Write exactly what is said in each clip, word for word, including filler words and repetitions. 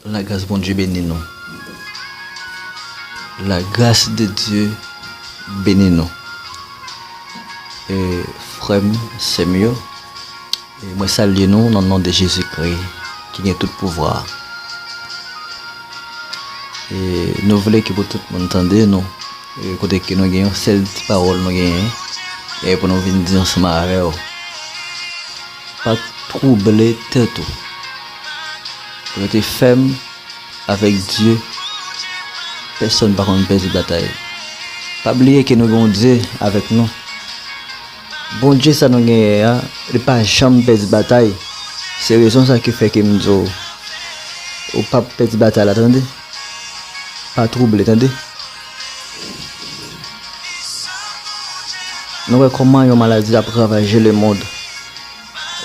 Lagras Bondye beni nou. Lagras de Dye beni nou. E, frè m, sè m yo, e, mwen salye nou nan non de Jezikri ki gen tout pouvwa. E, nou vle ke pou tout moun tande nou, e, kote ke nou gen yon sèl ti pawòl nou genyen, e pou nou vin di ansanm avè w. Pa twouble tèt ou. Rete fèm avèk Dye. Pèsonn pa konn pèdi batay. Pa bliye ke nou gen yon Dye avèk nou. Bondye sa nou genyen an, li pa janm pèdi batay. Se rezon sa ki fè ke m di w, ou p ap pèdi batay la, tande. Pa twouble, tande. Nou wè kòman yon maladi ap ravaje lemonn.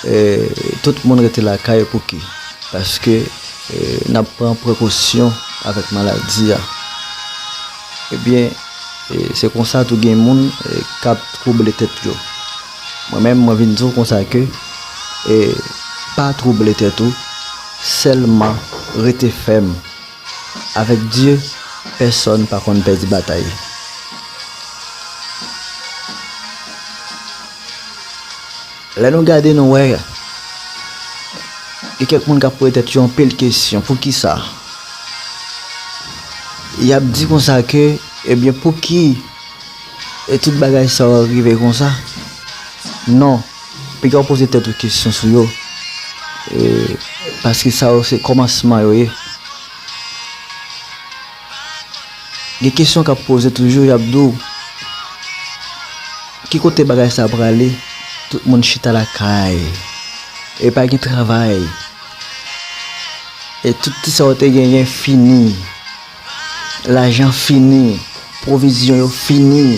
E, tout moun rete lakay, pouki? Paske, e, n ap pran prekosyon avèk maladi a. Ebyen, e, se konsa tou gen moun, e, k ap twouble tèt yo. Mwen menm, mwen vin di w konsa ke, e, pa twouble tèt ou, sèlman rete fèm. Avèk Dye, pèsonn pa konn pèdi batay. Lè nou gade, nou wè, gen kèk moun k ap poze tèt yo anpil kesyon. Poukisa? Y ap di konsa ke, ebyen, pouki e tout bagay sa yo rive konsa? Non. Piga w poze tèt ou kesyon sou yo. E, paske sa yo se kòmansman yo ye. Gen kesyon k ap poze toujou, y ap di w, ki kote bagay sa prale? Tout moun chita lakay. E pa gen travay. E tout ti sa yo te genyen fini. Lajan fini, pwovizyon yo fini.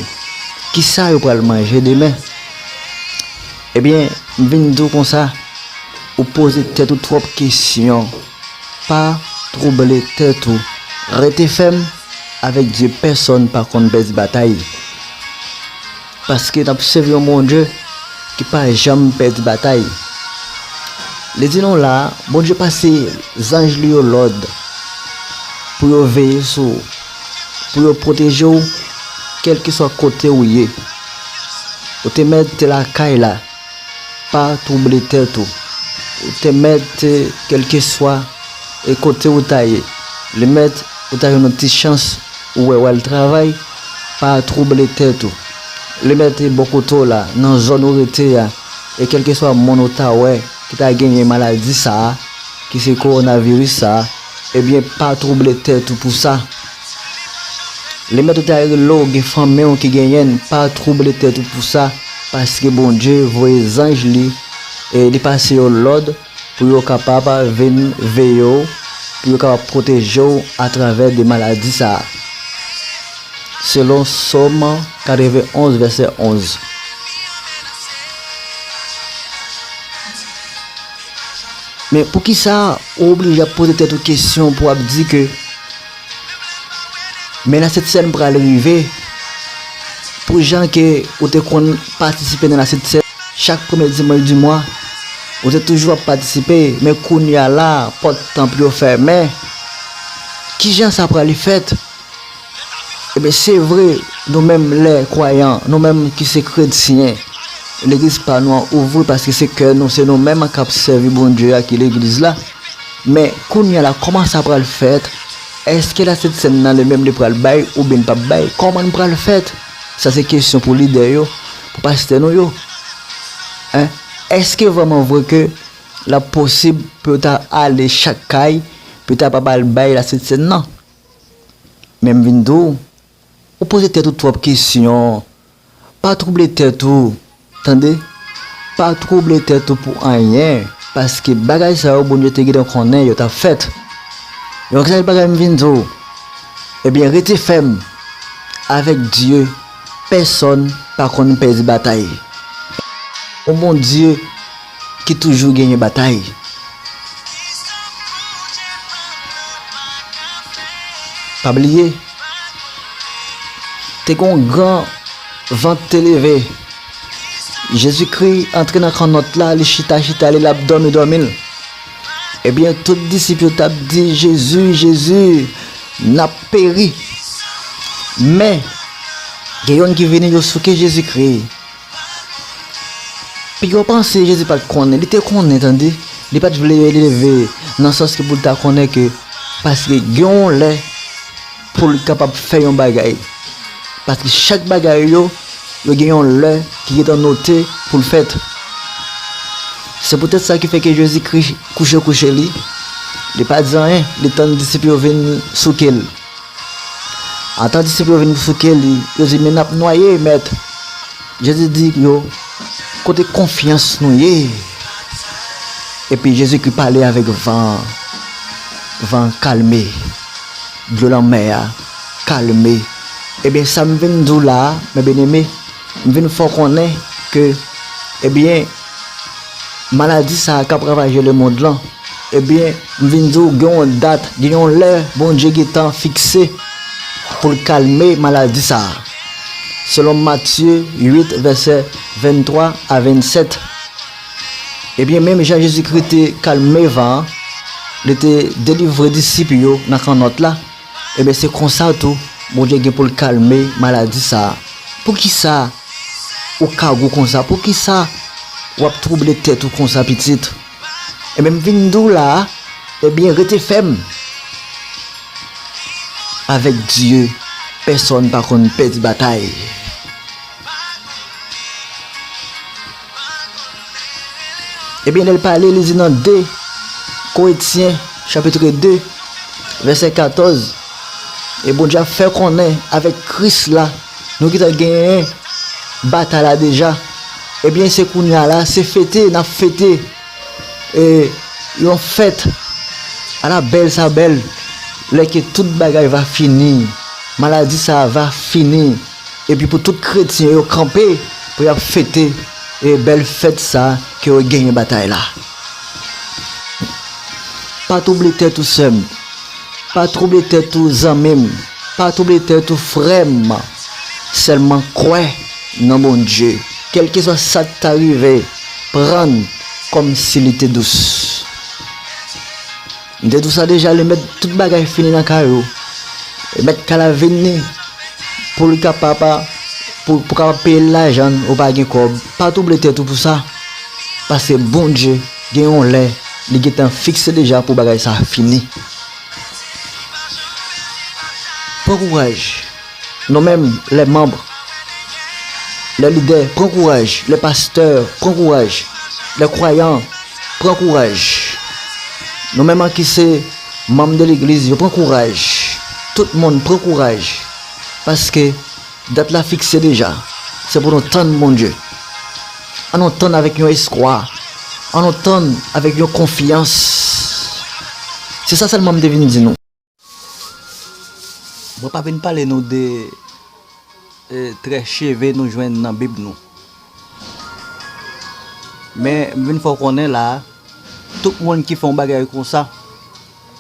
Kisa yo pral manje demen? Ebyen, m vin di w konsa, ou poze tèt ou twòp kesyon. Pa twouble tèt ou. Rete fèm, avèk Dye pèsonn pa konn pèdi batay. Paske n ap sèvi yon Bondye ki pa janm pèdi batay. Li di nou la, Bondye pase zanj li yo lòd pou yo veye sou ou, pou yo pwoteje w, kèlkeswa kote ou ye. Ou te mèt te lakay la, pa twouble tèt ou. Ou te mèt te kèlkeswa e kote ou ta ye. Li mèt ou ta jwenn yon ti chans ou wè w al travay, pa twouble tèt ou. Li mèt te bò kote w la, nan zòn ou rete a, e kèlkeswa moun ou ta wè ki ta genyen maladi sa a, ki se kowonaviris sa a, ebyen, pa twouble tèt ou pou sa. Li mèt ou ta rele w, gen fanmi w ki genyen l, pa twouble tèt ou pou sa, paske Bondye voye zanj li, e li pase yo lòd, pou yo kapab vin veye w, pou yo kapab pwoteje w atravè de maladi sa a. Selon Sòm katrevenn onz, vèsè onz. Men poukisa ou oblije ap poze tèt ou kesyon pou w ap di ke men Lasentsèn pral rive, pou jan ke ou te konn patisipe nan Lasentsèn chak premye dimanch di mwa, ou te toujou ap patisipe, men kounye a la, pòt tanp yo fèmen. Kijan sa pral fèt? Ebyen, se vre, nou menm lè kwayan, nou menm ki se kretyen, legliz pa nou an ouvri paske se kè nou, se nou menm k ap sèvi Bondye a ki legliz la. Men, kounye a la, kòman sa pral fèt? Èske Lasentsèn nan li menm li pral bay oubyen li p ap bay? Kòman l pral fèt? Sa se kesyon pou lidè yo, pou pastè nou yo. Hein? Èske vrèman vre ke l ap posib pou yo ta ale chak kay, pou yo ta kapab al bay Lasentsèn nan? Men m vin di w, ou poze tèt ou twòp kesyon. Pa twouble tèt ou, tande. Pa twouble tèt ou pou anyen, paske bagay sa yo Bondye te gentan konnen yo t ap fèt. Yon sèl bagay m vin di w, ebyen, rete fèm avèk Dye, pèsonn pa konn pèdi batay. Yon Bondye ki toujou genyen batay. Pa bliye, te gen yon gran van te leve. Jezikri antre nan kannòt la, li chita, chita, li l ap dòmi, dòmi l. Ebyen, tout disip yo t ap di, Jezi, Jezi, n ap peri. Men, gen yonn ki vini, yo souke Jezikri. Piga w panse Jezi pa t konnen? Li te konnen, tande. Li pa t vle yo eleve nan sans ke pou l ta konnen ke, paske gen yon lè pou l kapab fè yon bagay. Paske chak bagay yo, yo gen yon lè ki gentan note pou l fèt. Se poutèt sa ki fè ke Jezikri kouche kouche li, li pa di anyen, li tann disip yo vin souke l. Atan disip yo vin souke li, yo di, "Men n ap nwaye, Mèt." Jezi di yo, "Kote konfyans nou ye?" Epi Jezikri pale avèk van an. Van an kalme. Dlo lanmè a kalme. Ebyen, sa m vin di w la a, mè byeneme, m vin fè w konnen ke, ebyen, maladi sa a k ap ravaje lemonn lan, ebyen, m vin di w gen yon dat, gen yon lè Bondye gentan fikse pou l kalme maladi sa a. Selon Matye uit, vèsè venntwa a vennsèt. Ebyen, menm jan Jezikri te kalme van an, li te delivre disip yo nan kannòt la, ebyen, se konsa tou, Bondye gen pou l kalme maladi sa a. Poukisa ou ka gou konsa? Poukisa w ap twouble tèt ou konsa, pitit? Ebyen, m vin di w la a, ebyen, rete fèm. Avèk Dye, pèsonn pa konn pèdi batay. Ebyen, lè l pale, li di nan de Korentyen, chapit de, vèsè katòz, e Bondye ap fè konnen avèk Kris la, nou gentan genyen batay la deja. Ebyen, se kounye a la, se fete, n ap fete, e, yon fèt. Ala bèl sa bèl, lè ke tout bagay va fini, maladi sa va fini, epi pou tout kretyen yo kanpe, pou y ap fete, e, bèl fèt sa ke yo genyen batay la. Pa twouble tèt ou, sè m. Pa twouble tèt ou, zanmi m. Pa twouble tèt ou, frè m. Sèlman kwè nan Bondye. Kèlkeswa sa k ta rive, pran l kòmsi li te dous. M te di w sa deja, lè mèt tout bagay fini nan kay ou, e mèt kay la vini pou l kapab, pou, pou kapab peye l lajan, ou pa gen kòb. Pa twouble tèt ou pou sa, paske Bondye gen yon lè li gentan fikse deja pou bagay sa fini. Pran kouraj. Nou menm, lè manm, lè lidè, pran kouraj. Lè pastè, pran kouraj. Lè kwayan, pran kouraj. Nou menm an ki se manm de legliz yo, pran kouraj. Tout moun, pran kouraj. Paske dat la fikse deja. Se pou nou tann Bondye. An nou tann avèk yon espwa. An nou tann avèk yon konfyans. Se sa sèlman m te vin di nou. Mwen pa vin pale nou de, e, trè cheve nou jwenn nan Bib nou. Men, m vin fè w konnen la a, tout moun ki fè yon bagay konsa,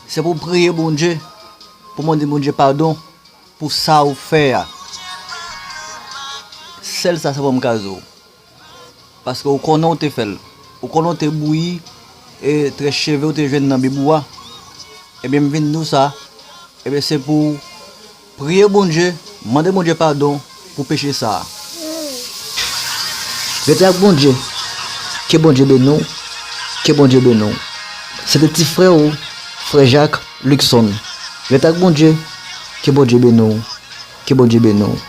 se pou w priye Bondye, pou mande Bondye padon pou sa ou fè a. Sèl sa, se pou m ka di w. Paske ou konnen ou te fè l. Ou konnen ou te bouyi, e, trè cheve ou te jwenn nan Bib ou a. Ebyen, m vin di w sa. Ebyen, se pou w priye Bondye, mande Bondye padon pou peche sa a. Rete ak Bondye. Ke Bondye beni w. Ke Bondye beni w. Se te ti frè ou, frè Jak Luckson. Rete ak Bondye. Ke Bondye beni w. Ke Bondye beni w.